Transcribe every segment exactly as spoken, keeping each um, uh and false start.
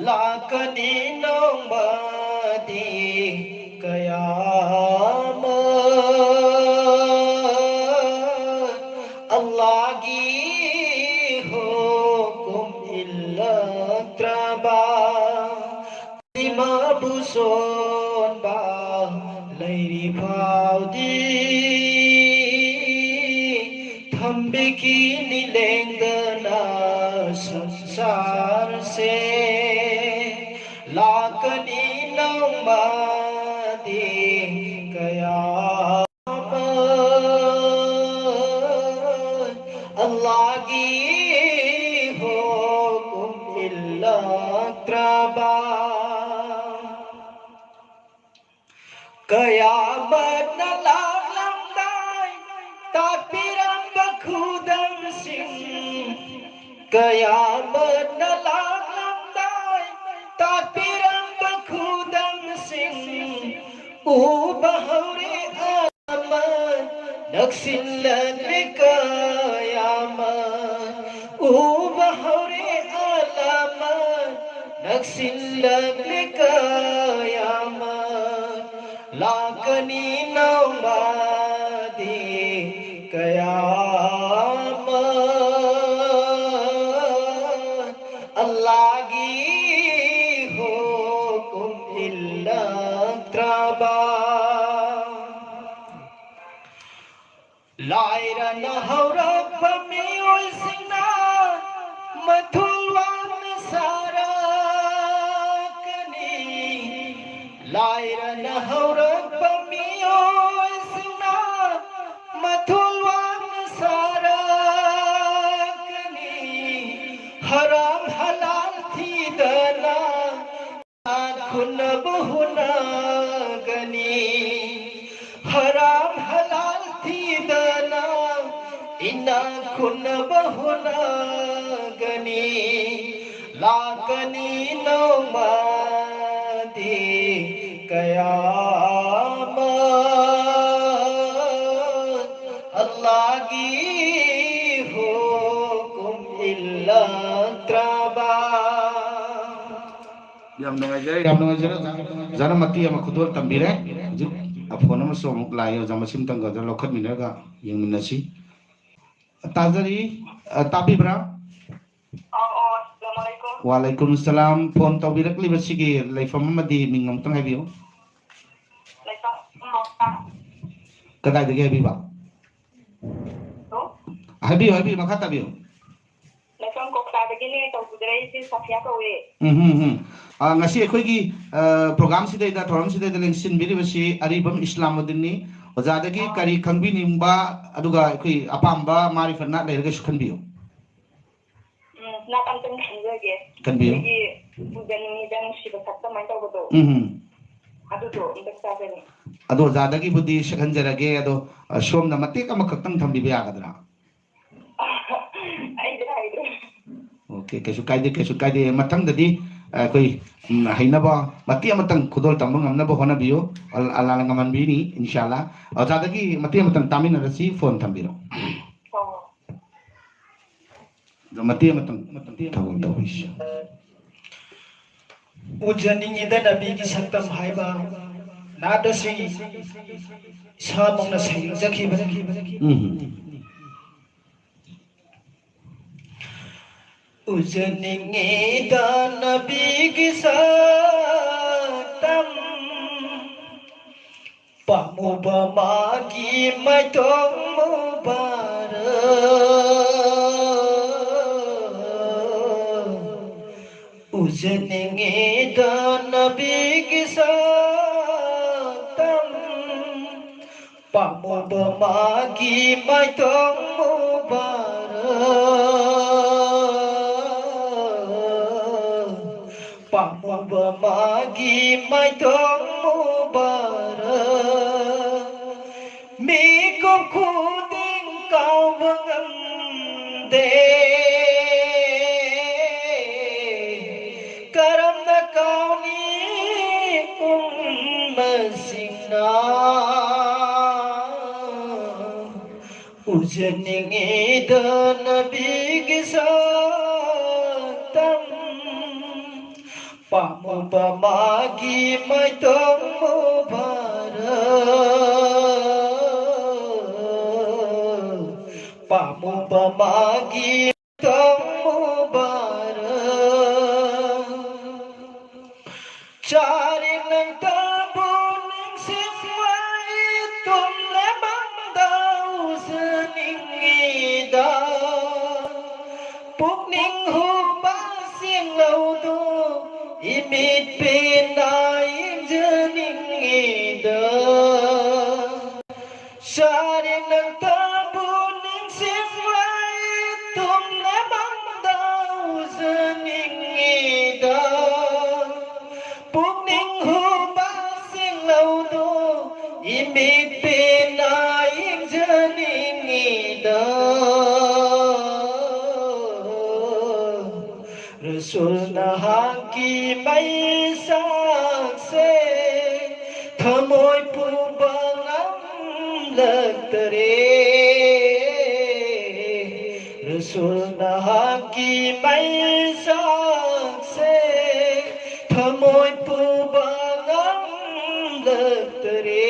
ꯂꯥꯛꯀꯅꯤ ꯅꯣꯡꯃꯗꯤ ꯀꯌꯥꯃ꯫ ꯑꯜꯂꯥꯒꯤ ꯍꯨꯀꯨꯝ ꯏꯜꯂꯛꯇ꯭ꯔꯕ, ꯏꯃꯥꯕꯨ ꯁꯣꯟꯕ ꯂꯩꯔꯤ ꯐꯥꯎꯗꯤ, ꯊꯝꯕꯤꯈꯤꯅꯤ ꯂꯦꯡꯗꯅ ꯁꯪꯁꯥꯔꯁꯦ꯫ ꯂꯥꯛꯀꯅꯤ ꯅꯣꯡꯃꯗꯤ ꯀꯌꯥꯃ꯫ ꯑꯜꯂꯥꯒꯤ ꯍꯨꯀꯨꯝ ꯏꯜꯂꯛꯇ꯭ꯔꯕ, ꯀꯌꯥꯃꯠꯅ ꯂꯥꯛꯂꯝꯗꯥꯏ ꯇꯥꯛꯄꯤꯔꯝꯕ ꯈꯨꯗꯝꯁꯤꯡ, ꯀꯌꯥꯃꯠꯅ ꯂꯥꯛꯂꯝꯗꯥꯏ ꯇꯥꯛꯄꯤꯔꯝꯕ ꯈꯨꯗꯝꯁꯤꯡ ꯎꯕ ꯍꯧꯔꯦ ꯑꯃ, ꯅꯛꯁꯤꯜꯂꯛꯂꯦ ꯀꯌꯥꯃ꯫ ꯎꯕ ꯍꯧꯔꯦ ꯑꯂꯥꯃ, ꯅꯛꯁꯤꯜꯂꯛꯂꯦ ꯀꯌꯥꯃ꯫ ꯂꯥꯛꯀꯅꯤ ꯅꯣꯡꯃꯗꯤ ꯀꯌꯥꯃ꯫ ꯑꯜꯂꯥꯒꯤ ꯍꯨꯀꯨꯝ ꯏꯜꯂꯛꯇ꯭ꯔꯕ, ꯂꯥꯏꯔꯅ ꯍꯧꯔꯛꯄ ꯃꯤꯑꯣꯏꯁꯤꯡꯅ ꯃꯊꯨꯜ ꯋꯥꯡꯅ ꯁꯥꯔꯛꯀꯅꯤ꯫ ꯂꯥꯏꯔꯅ ꯍꯧꯔꯛꯄ ꯃꯤꯑꯣꯏꯁꯤꯡꯅ ꯃꯊꯨꯜ ꯋꯥꯡꯅ ꯁꯥꯔꯛꯀꯅꯤ꯫ ꯍꯔꯥꯝ ꯍꯂꯥꯜ ꯊꯤꯗꯅ ꯈꯨꯟꯅꯕ ꯍꯣꯠꯅꯒꯅꯤ꯫ ꯍꯔꯥꯝ ꯍꯂꯥꯜ ꯊꯤꯗꯅ ꯏꯅꯥꯛ ꯈꯨꯟꯅꯕ ꯍꯣꯠꯅꯒꯅꯤ꯫ ꯂꯥꯛꯀꯅꯤ ꯅꯣꯡꯃꯗꯤ ꯀꯌꯥꯃ꯫ ꯑꯜꯂꯥꯒꯤ ꯍꯨꯀꯨꯝ ꯏꯜꯂꯛꯇ꯭ꯔꯕ꯫ ꯌꯥꯝ ꯅꯨꯡꯉꯥꯏꯖꯔꯦ, ꯌꯥꯝ ꯅꯨꯡꯉꯥꯏꯖꯔꯦ ꯑꯣꯖꯥ꯫ ꯑꯣꯖꯥꯅ ꯃꯇꯦꯛ ꯑꯃ ꯈꯨꯗꯣꯜ ꯇꯝꯕꯤꯔꯦ꯫ ꯍꯧꯖꯤꯛ ꯐꯣꯟ ꯑꯃꯁꯨ ꯑꯃꯨꯛ ꯂꯥꯛꯑꯦ ꯑꯣꯖꯥ, ꯃꯁꯤꯃꯇꯪꯒ ꯑꯣꯖꯥ ꯂꯧꯈꯠꯃꯤꯟꯅꯔꯒ ꯌꯦꯡꯃꯤꯟꯅꯁꯤ꯫ ꯇꯥꯖꯔꯤ꯫ ꯑ, ꯇꯥꯕꯤꯕ꯭ꯔꯥ? ꯑꯣ, ꯑꯣ, ꯑꯁꯂꯥꯃꯨ ꯑꯂꯥꯏꯀꯨꯝ꯫ ꯋꯥꯂꯥꯏꯀꯨꯝ ꯁꯂꯥꯝ꯫ ꯐꯣꯟ ꯇꯧꯕꯤꯔꯛꯂꯤꯕꯁꯤꯒꯤ ꯂꯩꯐꯝ ꯑꯃꯗꯤ ꯃꯤꯡ ꯑꯃꯨꯛꯇꯪ ꯍꯥꯏꯕꯤꯌꯨ꯫ ꯂꯩꯐꯝ ꯀꯗꯥꯏꯗꯒꯤ ꯍꯥꯏꯕꯤꯕ? ꯍꯜꯂꯣ? ꯍꯥꯏꯕꯤꯌꯨ, ꯍꯥꯏꯕꯤꯌꯨ, ꯃꯈꯥ ꯇꯥꯕꯤꯌꯨ꯫ ꯂꯩꯐꯝ ꯀꯣꯛꯇꯥꯗꯒꯤꯅꯦ, ꯇꯧꯕꯤꯔꯛꯏꯁꯦ ꯁꯣꯐꯤꯌꯥ ꯀꯧꯋꯦ꯫ ꯎꯝ, ꯎꯝ, ꯎꯝ꯫ ꯑ, ꯉꯁꯤ ꯑꯩꯈꯣꯏꯒꯤ, ꯑ, ꯄ꯭ꯔꯣꯒ꯭ꯔꯥꯝꯁꯤꯗꯩꯗ, ꯊꯧꯔꯝꯁꯤꯗꯩꯗ ꯂꯦꯡꯁꯤꯟꯕꯤꯔꯤꯕꯁꯤ ꯑꯔꯤꯕꯝ ꯏꯁꯂꯥꯃꯨꯗꯤꯟꯅꯤ꯫ ꯑꯣꯖꯥꯗꯒꯤ ꯑꯥ꯫ ꯀꯔꯤ ꯈꯪꯕꯤꯅꯤꯡꯕ, ꯑꯗꯨꯒ ꯑꯩꯈꯣꯏ ꯑꯄꯥꯝꯕ ꯃꯥꯔꯤꯐꯠꯅ ꯂꯩꯔꯒꯁꯨ ꯈꯟꯕꯤꯌꯨ꯫ ꯎꯝ, ꯅꯥꯠ ꯑꯝꯇꯪ ꯈꯪꯖꯒꯦ꯫ ꯈꯟꯕꯤꯌꯨ꯫ ꯑꯩꯈꯣꯏꯒꯤ ꯄꯨꯖꯅꯤꯡꯉꯤꯗ ꯅꯨꯡꯁꯤꯕ ꯁꯛꯇꯝ ꯍꯥꯏꯅ ꯇꯧꯕꯗꯣ꯫ ꯎꯝ, ꯎꯝ꯫ ꯑꯗꯨꯗꯣ ꯑꯝꯇ ꯇꯥꯖꯅꯤꯡꯉꯤ꯫ ꯑꯗꯣ ꯑꯣꯖꯥꯗꯒꯤꯕꯨꯗꯤ ꯁꯛꯍꯟꯖꯔꯒꯦ, ꯑꯗꯣ, ꯑ, ꯁꯣꯝꯅ ꯃꯇꯦꯛ ꯑꯃꯈꯛꯇꯪ ꯊꯝꯕꯤꯕ ꯌꯥꯒꯗ꯭ꯔꯥ? ꯑꯩꯗꯤ ꯍꯩꯇ꯭ꯔꯦ꯫ ꯑꯣꯀꯦ, ꯀꯩꯁꯨ ꯀꯥꯏꯗꯦ, ꯀꯩꯁꯨ ꯀꯥꯏꯗꯦ꯫ ꯃꯊꯪꯗꯗꯤ, ꯑ, ꯑꯩꯈꯣꯏ, ꯎꯝ, ꯍꯩꯅꯕ ꯃꯇꯦꯛ ꯑꯃꯇꯪ ꯈꯨꯗꯣꯜ ꯇꯝꯕ ꯉꯝꯅꯕ ꯍꯣꯠꯅꯕꯤꯌꯨ꯫ ꯑꯜ-, ꯑꯜꯂꯥꯅ ꯉꯝꯍꯟꯕꯤꯅꯤ, ꯏꯟꯁꯥ ꯑꯜꯂꯥ꯫ ꯑꯣꯖꯥꯗꯒꯤ ꯃꯇꯦꯛ ꯑꯃꯇꯪ ꯇꯥꯃꯤꯟꯅꯔꯁꯤ, ꯐꯣꯟ ꯊꯝꯕꯤꯔꯣ꯫ ꯍꯣꯏ, ꯍꯣꯏ꯫ ꯑꯗꯣ ꯃꯇꯦꯛ ꯑꯃꯇꯪ ꯊꯧꯒꯜ ꯇꯧꯕꯤꯁꯤ꯫ ꯎꯖꯅꯤꯡꯉꯤꯗ ꯅꯕꯤꯒꯤ ꯁꯛꯇꯝ ꯍꯥꯏꯕ ꯅꯥꯠ ꯑꯁꯤ ꯏꯁꯥꯃꯛꯅ ꯁꯩꯗꯣꯛꯆꯈꯤꯕꯅꯤ꯫ ꯎꯝ꯫ ꯎꯖꯅꯤꯡꯉꯤꯗ ꯅꯕꯤꯒꯤ ꯁꯛꯇꯝ, ꯄꯥꯝꯃꯨꯕ ꯃꯥꯒꯤ ꯃꯥꯏꯊꯣꯡ ꯃꯨꯕꯥꯔꯛ꯫ ꯎꯖꯅꯤꯡꯉꯤꯗ ꯅꯕꯤꯒꯤ ꯁꯛꯇꯝ, ꯄꯥꯝꯃꯨꯕ ꯃꯥꯒꯤ ꯃꯥꯏꯊꯣꯡ ꯃꯨꯕꯥꯔꯛ꯫ ꯄꯥꯝꯃꯨꯕ ꯃꯥꯒꯤ ꯃꯥꯏꯊꯣꯡ ꯃꯨꯕꯥꯔꯛ꯫ ꯃꯤꯀꯨꯞ ꯈꯨꯗꯤꯡ ꯀꯥꯎꯕ ꯉꯝꯗꯦ꯫ ꯀꯔꯝꯅ ꯀꯥꯎꯅꯤ ꯎꯝꯃꯁꯤꯡꯅ? ꯎꯖꯅꯤꯡꯉꯤꯗ ꯅꯕꯤꯒꯤ ꯁꯛꯇꯝ, ꯄꯥꯝꯃꯨꯕ ꯃꯥꯒꯤ ꯃꯥꯏꯇꯣꯡ ꯃꯨꯕꯔ, ꯄꯥꯝꯃꯨꯕ ꯃꯥꯒꯤ ꯃꯥꯏꯇꯣꯡ ꯃꯨꯕꯔ꯫ ꯆꯥꯔꯦ ꯅꯪꯇꯕꯨ ꯅꯤꯡꯁꯤꯡꯂꯛꯏ, ꯇꯨꯝꯂꯦ ꯃꯪꯗ ꯎꯖꯅꯤꯡꯉꯤꯗ꯫ ꯄꯨꯛꯅꯤꯡ ꯍꯨꯕ ꯁꯦꯡꯂꯧꯗꯣ ꯏꯃꯤꯠ ꯄꯦꯟꯅ ꯌꯦꯡꯖꯅꯤꯡꯉꯤꯗ꯫ ꯆꯥꯔꯦ ꯅꯪꯇꯕꯨ ꯅꯤꯡꯁꯤꯡꯂꯛꯏ, ꯇꯨꯝꯂꯦ ꯃꯪꯗ ꯎꯖꯅꯤꯡꯉꯤꯗ꯫ ꯄꯨꯛꯅꯤꯡ ꯍꯨꯕ ꯁꯦꯡꯂꯧꯗꯣ ꯏꯃꯤꯠ ꯄꯦꯟꯅ ꯌꯦꯡꯖꯅꯤꯡꯉꯤꯗ꯫ ꯔꯁꯨꯜ ꯅꯍꯥꯛꯀꯤ ꯃꯩꯁꯥꯛꯁꯦ ꯊꯃꯣꯏ ꯄꯨꯕ ꯉꯝꯂꯛꯇꯔꯦ꯫ ꯔꯁꯨꯜ ꯅꯍꯥꯛꯀꯤ ꯃꯩꯁꯥꯛꯁꯦ ꯊꯃꯣꯏ ꯄꯨꯕ ꯉꯝꯂꯛꯇꯔꯦ꯫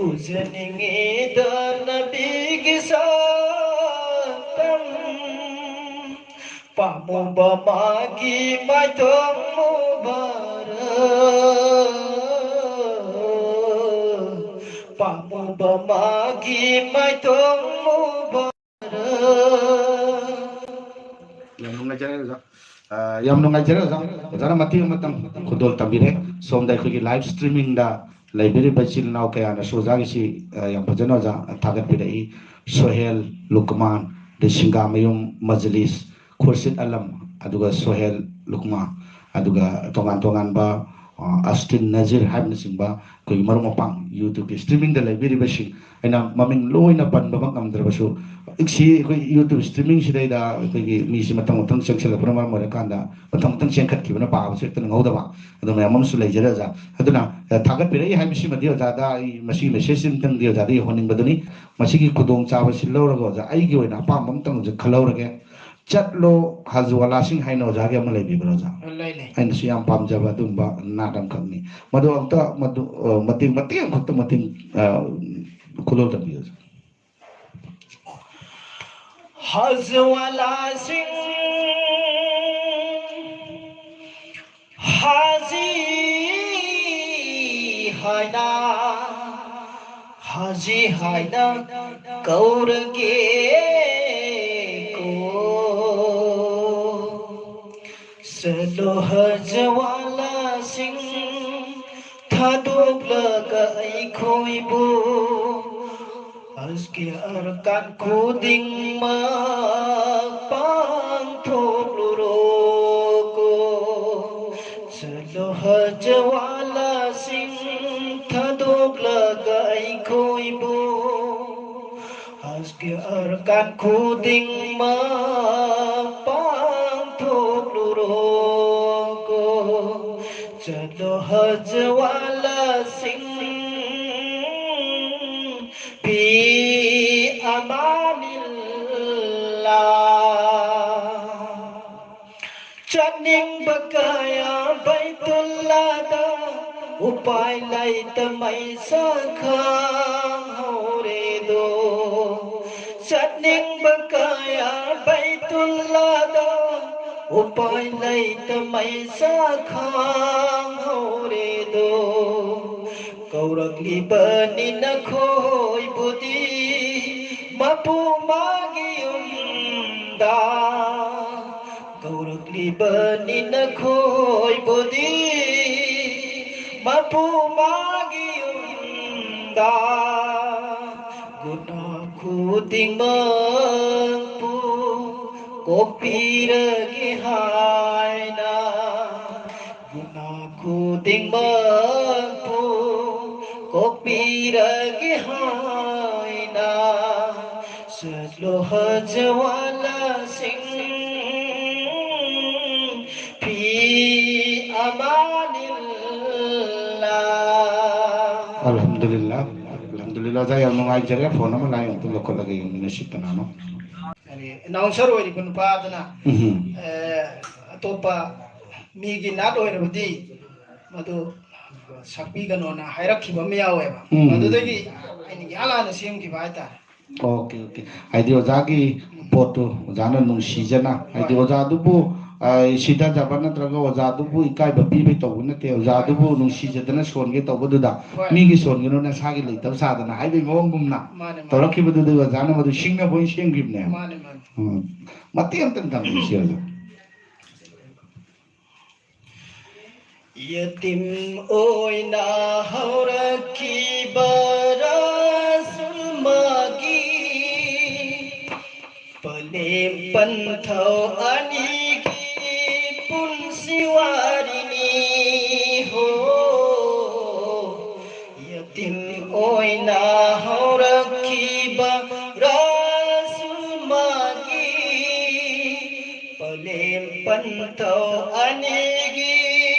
ꯎꯖꯅꯤꯡꯉꯤꯗ ꯅꯕꯤꯒꯤ ꯁꯛꯇꯝ꯫ ꯄꯥꯝꯃꯨꯕ ꯃꯥꯒꯤ ꯃꯥꯏꯊꯣꯡ ꯃꯨꯕꯥꯔꯛ꯫ ꯄꯥꯝꯃꯨꯕ ꯃꯥꯒꯤ ꯃꯥꯏꯊꯣꯡ ꯃꯨꯕꯥꯔꯛ꯫ ꯌꯥꯝ ꯅꯨꯡꯉꯥꯏꯖꯔꯦ ꯑꯣꯖꯥ꯫ ꯑ, ꯌꯥꯝ ꯅꯨꯡꯉꯥꯏꯖꯔꯦ ꯑꯣꯖꯥ꯫ ꯑꯣꯖꯥꯅ ꯃꯇꯦꯛ ꯑꯃꯇꯪ ꯈꯨꯗꯣꯜ ꯇꯝꯕꯤꯔꯦ꯫ ꯁꯣꯝꯗ ꯑꯩꯈꯣꯏꯒꯤ live streamingꯗ ꯂꯩꯕꯤꯔꯤꯕ ꯏꯆꯤꯜ ꯏꯅꯥꯎ ꯀꯌꯥꯅꯁꯨ ꯑꯣꯖꯥꯒꯤꯁꯤ, ꯑ, ꯌꯥꯝ ꯐꯖꯅ ꯑꯣꯖꯥ ꯊꯥꯒꯠꯄꯤꯔꯛꯏ꯫ ꯁꯣꯍꯦꯜ, ꯂꯨꯀꯃꯥꯟ, ꯑꯗꯩ ꯁꯤꯡꯒꯥꯃꯌꯨꯝ, ꯃꯖꯂꯤꯁ, ꯈꯨꯔꯁꯤꯠ ꯑꯂꯝ, ꯑꯗꯨꯒ ꯁꯣꯍꯦꯜ, ꯂꯨꯀꯃꯥꯟ, ꯑꯗꯨꯒ ꯇꯣꯉꯥꯟ ꯇꯣꯉꯥꯟꯕ, ꯑ, ꯑꯁꯇꯤꯟ ꯅꯖꯤꯔ ꯍꯥꯏꯕꯅꯆꯤꯡꯕ ꯑꯩꯈꯣꯏꯒꯤ ꯃꯔꯨꯞ ꯃꯄꯥꯡ YouTubeꯀꯤ streamingꯗ ꯂꯩꯕꯤꯔꯤꯕꯁꯤꯡ, ꯑꯩꯅ ꯃꯃꯤꯡ ꯂꯣꯏꯅ ꯄꯟꯕꯃꯛ ꯉꯝꯗ꯭ꯔꯕꯁꯨ, ꯁꯤ ꯑꯩꯈꯣꯏ YouTube streamingꯁꯤꯗꯩꯗ ꯑꯩꯈꯣꯏꯒꯤ ꯃꯤꯁꯤ ꯃꯊꯪ ꯃꯊꯪ ꯆꯪꯁꯤꯜꯂꯛꯄꯅ ꯃꯔꯝ ꯑꯣꯏꯔꯀꯥꯟꯗ ꯃꯊꯪ ꯃꯊꯪ ꯆꯦꯟꯈꯠꯈꯤꯕꯅ ꯄꯥꯕꯁꯨ ꯍꯦꯛꯇ ꯅꯪꯍꯧꯗꯕ, ꯑꯗꯨ ꯃꯌꯥꯝ ꯑꯃꯁꯨ ꯂꯩꯖꯔꯦ ꯑꯣꯖꯥ꯫ ꯑꯗꯨꯅ, ꯑ, ꯊꯥꯒꯠꯄꯤꯔꯛꯏ ꯍꯥꯏꯕꯁꯤꯃꯗꯤ ꯑꯣꯖꯥꯗ ꯑꯩ ꯃꯁꯤꯒꯤ message ꯑꯃꯇꯪꯗꯤ ꯑꯣꯖꯥꯗ ꯌꯧꯍꯟꯅꯤꯡꯕꯗꯨꯅꯤ꯫ ꯃꯁꯤꯒꯤ ꯈꯨꯗꯣꯡꯆꯥꯕꯁꯤ ꯂꯧꯔꯒ ꯑꯣꯖꯥ, ꯑꯩꯒꯤ ꯑꯣꯏꯅ ꯑꯄꯥꯝꯕ ꯑꯃꯇꯪ ꯑꯣꯖꯥ ꯈꯜꯍꯧꯔꯒꯦ꯫ ꯆꯠꯂꯣ ꯍꯖꯋꯥꯂꯥꯁꯤꯡ ꯍꯥꯏꯅ ꯑꯣꯖꯥꯒꯤ ꯑꯃ ꯂꯩꯕꯤꯕ꯭ꯔꯥ, ꯑꯣꯖꯥ? ꯂꯩ ꯂꯩ꯫ ꯑꯩꯅꯁꯨ ꯌꯥꯝ ꯄꯥꯝꯖꯕ ꯑꯗꯨꯝꯕ ꯅꯥꯠ ꯑꯃꯈꯛꯅꯤ꯫ ꯃꯗꯨ ꯑꯝꯇ, ꯃꯗꯨ, ꯑ, ꯃꯇꯦꯛ, ꯃꯇꯦꯛ ꯑꯃꯈꯛꯇ ꯃꯇꯦꯛ, ꯑ, ꯈꯨꯂꯣꯜ ꯇꯝꯕꯤꯌꯨ, ꯑꯣꯖꯥ꯫ ꯍꯖꯋꯥꯂꯥꯁꯤꯡ ꯍꯥꯖꯤ ꯍꯥꯏꯅ, ꯍꯥꯖꯤ ꯍꯥꯏꯅ ꯀꯧꯔꯒꯦꯀꯣ꯫ ꯆꯠꯂꯣ ꯍꯖꯋꯥꯂꯥꯁꯤꯡ ꯊꯥꯗꯣꯛꯂꯒ ꯑꯩꯈꯣꯏꯕꯨ ꯍꯖꯀꯤ ꯑꯔꯀꯥꯟ ꯈꯨꯗꯤꯡꯃꯛ ꯄꯥꯡꯊꯣꯛꯂꯨꯔꯣꯀꯣ꯫ ꯆꯠꯂꯣ ꯍꯖꯋꯥꯂꯥꯁꯤꯡ ꯊꯥꯗꯣꯛꯂꯒ ꯑꯩꯈꯣꯏꯕꯨ ꯍꯖꯀꯤ ꯑꯔꯀꯥꯟ ꯈꯨꯗꯤꯡꯃꯛ ꯄꯥꯡꯊꯣꯛꯂꯨꯔꯣꯀꯣ꯫ ꯆꯠꯂꯣ ꯍꯖꯋꯥꯂꯥꯁꯤꯡ ꯐꯤ ꯑꯃꯥꯅꯤꯜꯂꯥ꯫ ꯆꯠꯅꯤꯡꯕ ꯀꯌꯥ ꯕꯩꯇꯨꯜꯂꯥꯗ ꯎꯄꯥꯏ ꯂꯩꯇ ꯃꯩꯁꯥ ꯈꯥꯡꯍꯧꯔꯦꯗꯣ꯫ ꯆꯠꯅꯤꯡꯕ ꯀꯌꯥ ꯕꯩꯇꯨꯜꯂꯥꯗ ꯎꯄꯥꯏ ꯂꯩꯇ ꯃꯩꯁꯥ ꯈꯥꯡꯍꯧꯔꯦꯗꯣ꯫ ꯀꯧꯔꯛꯂꯤꯕꯅꯤ ꯅꯈꯣꯏꯕꯨꯗꯤ ꯃꯄꯨ ꯃꯥꯒꯤ ꯌꯨꯝꯗ꯫ ꯀꯧꯔꯛꯂꯤꯕꯅꯤ ꯅꯈꯣꯏꯕꯨꯗꯤ ꯃꯄꯨ ꯃꯥꯒꯤ ꯌꯨꯝꯗ꯫ ꯒꯨꯅꯥ ꯈꯨꯗꯤꯡꯃꯛꯄꯨ ꯀꯣꯛꯄꯤꯔꯒꯦ ꯍꯥꯏꯅ꯫ ꯒꯨꯅꯥ ꯈꯨꯗꯤꯡꯃꯛꯄꯨ ꯀꯣꯛꯄꯤꯔꯒꯦ ꯍꯥꯏꯅ꯫ ꯆꯠꯂꯣ ꯍꯖꯋꯥꯂꯥꯁꯤꯡ ꯐꯤ ꯑꯃꯥꯅꯤꯜꯂꯥ꯫ ꯑꯜꯍꯝꯗꯨꯂꯤꯜꯂꯥ, ꯑꯜꯍꯝꯗꯨꯂꯤꯜꯂꯥ꯫ ꯑꯣꯖꯥ, ꯌꯥꯝ ꯅꯨꯡꯉꯥꯏꯖꯔꯦ꯫ ꯐꯣꯟ ꯑꯃ ꯂꯥꯏ ꯑꯃꯨꯛꯇ ꯂꯧꯈꯠꯂꯒ ꯌꯦꯡꯃꯤꯟꯅꯁꯤ, ꯀꯅꯥꯅꯣ? ꯑꯦꯅꯥꯎꯟꯁꯔ ꯑꯣꯏꯔꯤꯕ ꯅꯨꯄꯥꯗꯨꯅ, ꯎꯝ꯫ ꯑꯦ, ꯑꯇꯣꯞꯄ ꯃꯤꯒꯤ ꯅꯥꯠ ꯑꯣꯏꯔꯕꯗꯤ ꯃꯗꯨ ꯁꯛꯄꯤꯒꯅꯣꯅ ꯍꯥꯏꯔꯛꯈꯤꯕ ꯑꯃ ꯌꯥꯎꯋꯦꯕ꯫ ꯎꯝ꯫ ꯃꯗꯨꯗꯒꯤ ꯑꯩꯅ ꯏꯍꯥꯟ ꯍꯥꯟꯅ ꯁꯦꯝꯈꯤꯕ ꯍꯥꯏꯇꯥꯔꯦ꯫ Okay, okay. ꯍꯥꯏꯗꯤ ꯑꯣꯖꯥꯒꯤ ꯄꯣꯠꯇꯨ ꯑꯣꯖꯥꯅ ꯅꯨꯡꯁꯤꯖꯅ, ꯍꯥꯏꯗꯤ ꯍꯣꯏ꯫ ꯑꯣꯖꯥꯗꯨꯕꯨ, ꯑ, ꯁꯤꯊꯖꯕ ꯅꯠꯇ꯭ꯔꯒ ꯑꯣꯖꯥꯗꯨꯕꯨ ꯏꯀꯥꯏꯕ ꯄꯤꯕꯩ ꯇꯧꯕ ꯅꯠꯇꯦ, ꯑꯣꯖꯥꯗꯨꯕꯨ ꯅꯨꯡꯁꯤꯖꯗꯅ ꯁꯣꯟꯒꯦ ꯇꯧꯕꯗꯨꯗ ꯍꯣꯏ꯫ ꯃꯤꯒꯤ ꯁꯣꯟꯒꯅꯨ, ꯅꯁꯥꯒꯤ ꯂꯩꯇꯕ ꯁꯥꯗꯅ ꯍꯥꯏꯕꯒꯤ ꯃꯑꯣꯡꯒꯨꯝꯅ ꯃꯥꯅꯦ, ꯃꯥꯅꯦ꯫ ꯇꯧꯔꯛꯈꯤꯕꯗꯨꯗ ꯑꯣꯖꯥꯅ ꯃꯗꯨ ꯁꯤꯡꯅꯕ ꯑꯣꯏꯅ ꯁꯦꯝꯈꯤꯕꯅꯦꯕ꯫ ꯃꯥꯅꯦ, ꯃꯥꯅꯦ꯫ ꯎꯝ꯫ ꯃꯇꯦꯛ ꯑꯃꯇꯪ ꯇꯝꯕꯤꯁꯤ ꯑꯣꯖꯥ꯫ ꯌꯦꯇꯤꯝ ꯑꯣꯏꯅ ꯍꯧꯔꯛꯈꯤꯕ ꯔꯥꯁꯨꯜꯃꯥꯒꯤ ꯄꯂꯦꯝ ꯄꯟꯊꯧ ꯑꯅꯤꯒꯤ ꯄꯨꯟꯁꯤ ꯋꯥꯔꯤꯅꯤ ꯍꯣ꯫ ꯌꯦꯇꯤꯝ ꯑꯣꯏꯅ ꯍꯧꯔꯛꯈꯤꯕ ꯔꯥꯁꯨꯜꯃꯥꯒꯤ ꯄꯂꯦꯝ ꯄꯟꯊꯧ ꯑꯅꯤꯒꯤ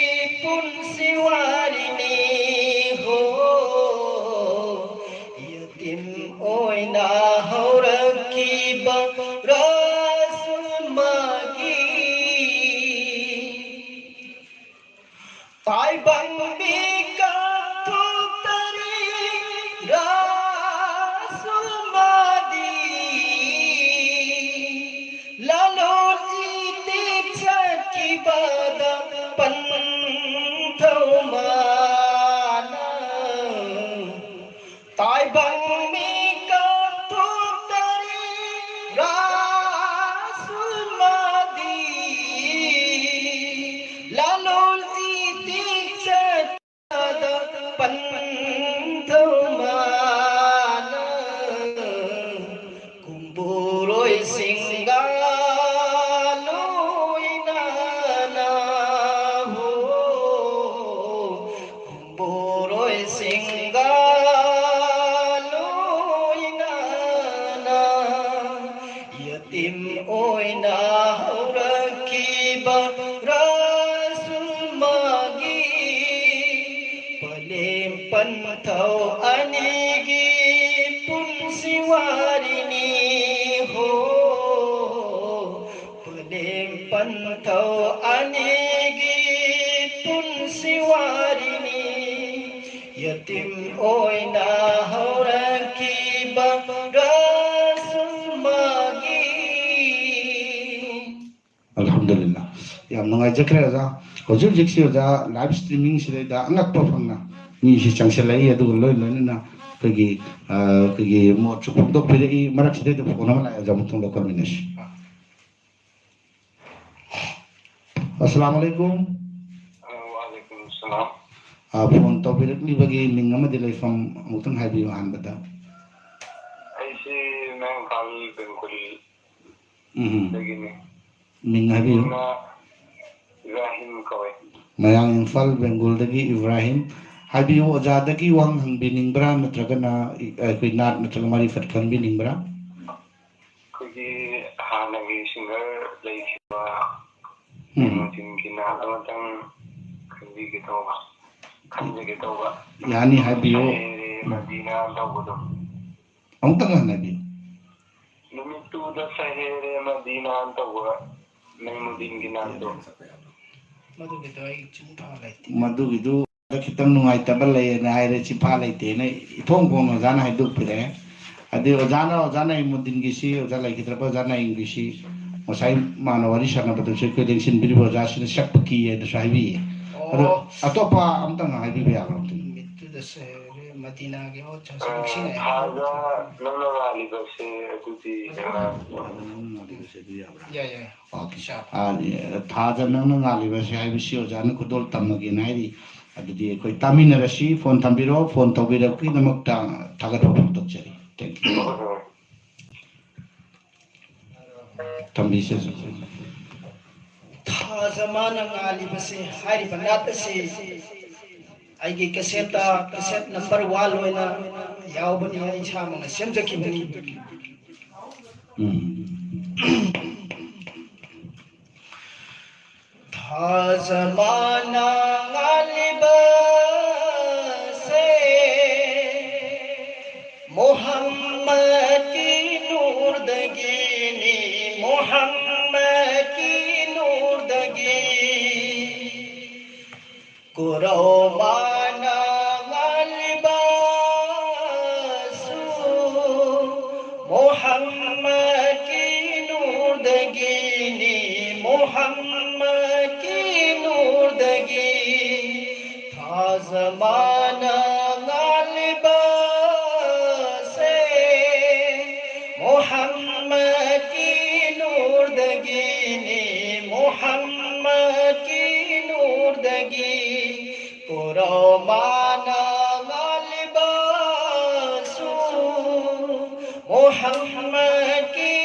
ꯄꯨꯟꯁꯤ ꯋꯥꯔꯤꯅꯤ ꯍꯣ꯫ ꯌꯦꯇꯤꯝ ꯑꯣꯏꯅ ꯍꯧꯔꯛꯈꯤꯕ ꯔꯥꯁꯨꯜꯃꯥꯒꯤ ꯇꯥꯏꯕꯪ ꯃꯤꯀꯞ ꯊꯣꯛꯇꯔꯤ ꯔꯥꯁꯨꯜꯃꯥꯗꯤ꯫ ꯂꯂꯣꯟ ꯏꯇꯤꯛ ꯆꯠꯈꯤꯕꯗ ꯄꯟꯊꯧ ꯃꯥꯅ꯫ ꯇꯥꯏꯕꯪ ꯃꯤꯀꯞ ꯊꯣꯛꯇꯔꯤ ꯔꯥꯁꯨꯜꯃꯥꯗꯤ꯫ ꯂꯂꯣꯟ ꯏꯇꯤꯛ ꯆꯠꯄꯗ ꯄꯟꯊꯧ ꯃꯥꯅ꯫ ꯀꯨꯝꯕꯨꯔꯣꯏꯁꯤꯡꯒ ꯂꯣꯏꯅꯅ ꯍꯣ꯫ ꯀꯨꯝꯕꯨꯔꯣꯏꯁꯤꯡꯒ ꯂꯣꯏꯅꯅ ꯌꯦꯇꯤꯝ ꯑꯣꯏꯅ ꯍꯧꯔꯛꯈꯤꯕ ꯔꯥꯁꯨꯜꯃꯥꯒꯤ ꯄꯂꯦꯝ ꯄꯟꯊꯧ ꯑꯅꯤꯒꯤ ꯄꯨꯟꯁꯤ ꯋꯥꯔꯤꯅꯤ ꯍꯣ꯫ ꯑꯅꯤꯒꯤ ꯄꯨꯟꯁꯤ ꯋꯥꯔꯤꯅꯤ꯫ ꯌꯦꯇꯤꯝ ꯑꯣꯏꯅ ꯍꯧꯔꯛꯈꯤꯕ ꯔꯁꯨꯃꯥꯒꯤ꯫ ꯑꯜꯍꯝꯗꯨꯂꯤꯜꯂꯥ꯫ ꯌꯥꯝ ꯅꯨꯡꯉꯥꯏꯖꯈ꯭ꯔꯦ ꯑꯣꯖꯥ꯫ ꯍꯧꯖꯤꯛ ꯍꯧꯖꯤꯛꯁꯤ ꯑꯣꯖꯥ ꯂꯥꯏꯚ ꯁ꯭ꯇ꯭ꯔꯤꯃꯤꯡꯁꯤꯗꯩꯗ ꯑꯉꯛꯄ ꯐꯪꯅ ꯃꯤꯁꯤ ꯆꯪꯁꯤꯜꯂꯛꯏ, ꯑꯗꯨꯒ ꯂꯣꯏ ꯂꯣꯏꯅꯅ ꯑꯩꯈꯣꯏꯒꯤ, ꯑ, ꯑꯩꯈꯣꯏꯒꯤ ꯃꯣꯠꯁꯨ ꯐꯣꯡꯗꯣꯛꯄꯤꯔꯛꯏ꯫ ꯃꯔꯛꯁꯤꯗꯩꯗ ꯐꯣꯟ ꯑꯃ ꯂꯥꯛꯑꯦ ꯑꯣꯖꯥ, ꯑꯃꯨꯛꯇꯪ ꯂꯧꯈꯠꯃꯤꯟꯅꯁꯤ꯫ ꯑꯁꯂꯥꯝ ꯑꯂꯩꯀꯨꯝ꯫ ꯋꯥꯂꯩꯀꯨꯝ ꯁꯂꯥꯝ꯫ ꯑ, ꯐꯣꯟ ꯇꯧꯕꯤꯔꯛꯂꯤꯕꯒꯤ ꯃꯤꯡ ꯑꯃꯗꯤ ꯂꯩꯐꯝ ꯑꯃꯨꯛꯇꯪ ꯍꯥꯏꯕꯤꯌꯨ ꯑꯍꯥꯟꯕꯗ꯫ ꯑꯩꯁꯤ ꯃꯌꯥꯡ ꯏꯝꯐꯥꯜ ꯕꯦꯡꯒꯨꯜ ꯎꯝ꯫ ꯗꯒꯤꯅꯤ꯫ ꯃꯤꯡ ꯍꯥꯏꯕꯤꯌꯨ꯫ ꯃꯤꯡꯅ ꯏꯕ꯭ꯔꯥꯍꯤꯝ ꯀꯧꯋꯦ꯫ ꯃꯌꯥꯡ ꯏꯝꯐꯥꯜ ꯕꯦꯡꯒꯨꯜꯗꯒꯤ ꯏꯕ꯭ꯔꯥꯍꯤꯝ꯫ ꯍꯥꯏꯕꯤꯌꯨ, ꯑꯣꯖꯥꯗꯒꯤ ꯋꯥꯍꯪ ꯍꯪꯕꯤꯅꯤꯡꯕ꯭ꯔꯥ, ꯅꯠꯇ꯭ꯔꯒꯅ ꯑꯩꯈꯣꯏ ꯅꯥꯠ ꯅꯠꯇ꯭ꯔꯒ ꯃꯥꯔꯤꯐꯠ ꯈꯪꯕꯤꯅꯤꯡꯕ꯭ꯔꯥ? ꯑꯩꯈꯣꯏꯒꯤ ꯍꯥꯟꯅꯒꯤ ꯁꯤꯡꯒꯔ ꯂꯩꯈꯤꯕ ꯎꯝ꯫ ꯃꯣꯏꯖꯤꯡꯒꯤ ꯅꯥꯠ ꯑꯃꯇꯪ ꯈꯟꯕꯤꯒꯦ ꯇꯧꯕ, ꯈꯟꯖꯒꯦ ꯇꯧꯕ꯫ ꯌꯥꯅꯤ, ꯍꯥꯏꯕꯤꯌꯨ꯫ ꯁꯍꯦꯔꯦ ꯃꯗꯤꯅꯥ ꯇꯧꯕꯗꯣ꯫ ꯑꯃꯨꯛꯇꯪ ꯍꯟꯅ ꯍꯥꯏꯕꯤꯌꯨ꯫ ꯅꯨꯃꯤꯠꯇꯨꯗ ꯁꯍꯦꯔꯦ ꯃꯗꯤꯅꯥ ꯇꯧꯕ ꯅꯩꯃꯨꯗꯤꯟꯒꯤ ꯅꯥꯠꯇꯣ꯫ ꯃꯗꯨꯒꯤꯗꯣ ꯑꯩ ꯆꯤꯟꯐꯥ ꯂꯩꯇꯦ꯫ ꯃꯗꯨꯒꯤꯗꯨ ꯈꯤꯇꯪ ꯅꯨꯡꯉꯥꯏꯇꯕ ꯂꯩꯌꯦꯅ ꯍꯥꯏꯔꯦ, ꯆꯤꯟꯐꯥ ꯂꯩꯇꯦꯅ ꯏꯐꯣꯡ ꯐꯣꯡꯅ ꯑꯣꯖꯥꯅ ꯍꯥꯏꯗꯣꯛꯄꯤꯔꯛꯑꯦ꯫ ꯑꯗꯩ ꯑꯣꯖꯥꯅ, ꯑꯣꯖꯥ ꯅꯏꯃꯨꯗꯤꯟꯒꯤꯁꯤ, ꯑꯣꯖꯥ ꯂꯩꯈꯤꯗ꯭ꯔꯕ ꯑꯣꯖꯥ ꯅꯏꯝꯒꯤꯁꯤ ꯉꯁꯥꯏ ꯃꯥꯅ ꯋꯥꯔꯤ ꯁꯥꯟꯅꯕꯗꯁꯨ ꯑꯩꯈꯣꯏ ꯂꯦꯡꯁꯤꯟꯕꯤꯔꯤꯕ ꯑꯣꯖꯥꯁꯤꯅ ꯁꯛꯄ ꯀꯤ ꯍꯥꯏꯅꯁꯨ ꯍꯥꯏꯕꯤꯌꯦ꯫ ꯑꯗꯣ ꯑꯣ꯫ ꯑꯇꯣꯞꯄ ꯑꯝꯇꯪ ꯍꯥꯏꯕꯤꯕ ꯌꯥꯕ꯭ꯔꯥ ꯑꯝꯇꯪ? ꯅꯨꯃꯤꯠꯇꯨꯗ ꯁꯍꯦꯔꯦ ꯃꯗꯤꯅꯥꯒꯤ ꯍꯣꯠ ꯁꯥꯁꯟ ꯑ, ꯅꯤꯡꯁꯤꯡꯉꯛꯑꯦ꯫ ꯊꯥꯖ ꯅꯪꯅ ꯉꯥꯜꯂꯤꯕꯁꯦ ꯑꯗꯨꯗꯤ, ꯑ, ꯊꯥꯖ ꯅꯪꯅ ꯉꯥꯜꯂꯤꯕꯁꯦ ꯑꯗꯨ ꯌꯥꯕ꯭ꯔꯥ? ꯌꯥꯏ, ꯌꯥꯏ꯫ ꯑꯣꯀꯦ꯫ ꯏꯁꯥ꯫ ꯑ, ꯊꯥꯖ ꯅꯪꯅ ꯉꯥꯜꯂꯤꯕꯁꯦ ꯍꯥꯏꯕꯁꯤ ꯑꯣꯖꯥꯅ ꯈꯨꯗꯣꯜ ꯇꯝꯃꯒꯦꯅ ꯍꯥꯏꯔꯤ꯫ ꯑꯗꯨꯗꯤ ꯑꯩꯈꯣꯏ ꯇꯥꯃꯤꯟꯅꯔꯁꯤ꯫ ꯐꯣꯟ ꯊꯝꯕꯤꯔꯣ꯫ ꯐꯣꯟ ꯇꯧꯕꯤꯔꯛꯄꯒꯤꯗꯃꯛꯇ ꯊꯥꯒꯠꯄ ꯐꯣꯡꯗꯣꯛꯆꯔꯤ꯫ Thank you꯫ ꯊꯝꯕꯤꯁꯦ꯫ ꯊꯥꯖ ꯃꯥꯅ ꯉꯥꯜꯂꯤꯕꯁꯦ ꯍꯥꯏꯔꯤꯕ ꯅꯥꯠ ꯑꯁꯤ ꯑꯩꯒꯤ ꯀꯦꯁꯦꯠꯇ, ꯀꯦꯁꯦꯠ ꯅꯝꯕꯔ ꯋꯥꯟ ꯑꯣꯏꯅ ꯌꯥꯎꯕꯅꯤ, ꯑꯩ ꯏꯁꯥꯃꯛꯅ ꯁꯦꯝꯖꯈꯤꯕꯅꯤ꯫ ꯎꯝ꯫ ꯊꯥꯖ ꯃꯥꯅ ꯉꯥꯜꯂꯤꯕꯁꯦ ꯃꯣꯍꯝꯃꯗꯀꯤ ꯅꯨꯔꯗꯒꯤꯅꯤ, ꯃꯣꯍꯝꯃꯗꯀꯤ ꯅꯨꯔ ꯀꯨꯔꯧꯃꯥꯅ ꯉꯥꯜꯂꯤꯕꯁꯨ ꯃꯨꯍꯝꯃꯗꯀꯤ ꯅꯨꯔꯗꯒꯤꯅꯤ, ꯃꯨꯍꯝꯃꯗꯀꯤ ꯅꯨꯔꯗꯒꯤ꯫ ꯊꯥꯖꯃꯥꯅ ꯉꯥꯜꯂꯤꯕꯁꯦ ꯃꯨꯍꯝꯃꯗꯀꯤ ꯅꯨꯔꯗꯒꯤꯅꯤ, ꯃꯨꯍꯝꯃꯗꯀꯤ ꯅꯨꯔꯗꯒꯤ꯫ ꯀꯨꯔꯧꯃꯥꯅ ꯉꯥꯜꯂꯤꯕꯁꯨ ꯃꯨꯍꯝꯃꯗꯀꯤ